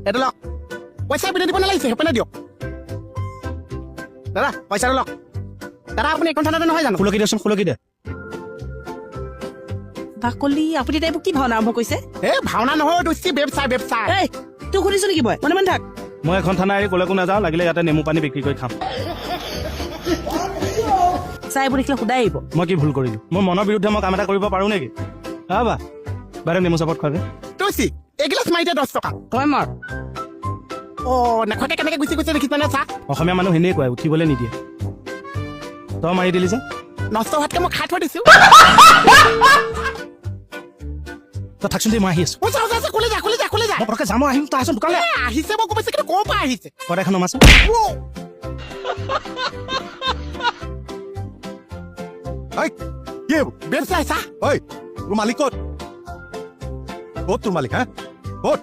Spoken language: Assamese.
এইটো লওক। পইচা পিনে দিব নালাগিছে, সেইপিনে দিয়ক। দাদা, পইচাটো লওক। দাদা, আপুনি এইখন থানাতে নহয় জানো? খুলকি দেচোন, খুলকি দে। বাকলি, আপুনি এতিয়া এইবোৰ কি ভাওনা আৰম্ভ কৰিছে? এ ভাওনা নহয়, দোস্তি, ব্যৱসায় ব্যৱসায়। এই, তোক সুধিছো নেকি মই? মনে মনে থাক। মই এখন থানা এৰি ক'লৈকো নাযাওঁ, লাগিলে ইয়াতে নেমু পানী বিক্ৰী কৰি খাম। চাই, এইবোৰ দেখিলে সোধাই আহিব। মই কি ভুল কৰিলো? মোৰ মনৰ বিৰুদ্ধে মই কাম এটা কৰিব পাৰো নেকি? হা বা বাইদেউ, নেমু চৰবত খোৱাবি। তুলসী, এগিলাচ মাৰি দিয়া, 10 টকা। তই মাৰ। অ, নাখোৱাকে কেনেকে গুচি গৈছে দেখিছানে চাহ? অসমীয়া মানুহ সেনেকুৱাই, উঠিবলৈ নিদিয়ে। তই মাৰি দিলি যে। নষ্ট হোৱাতকে মই খাই থৈ দিছো। তই থাকচোন দেই, মই আহি আছো। অ, যা যা যা, ক'লে যা, ক'লে যা, ক'লে যা। মই পটককে যাম, মই আহিম। তই আহচোন দোকানলৈ। এ, আহিছে, মই গম পাইছো, কিন্তু ক'ৰ পৰা আহিছে? পৰ্দা এখন নমাচোন। ঐ, কি এইবোৰ? ব্যৱসায় চাহ। ঐ, তোৰ মালিক ক'ত? ক'ত তোৰ মালিক? হা, ক'ত?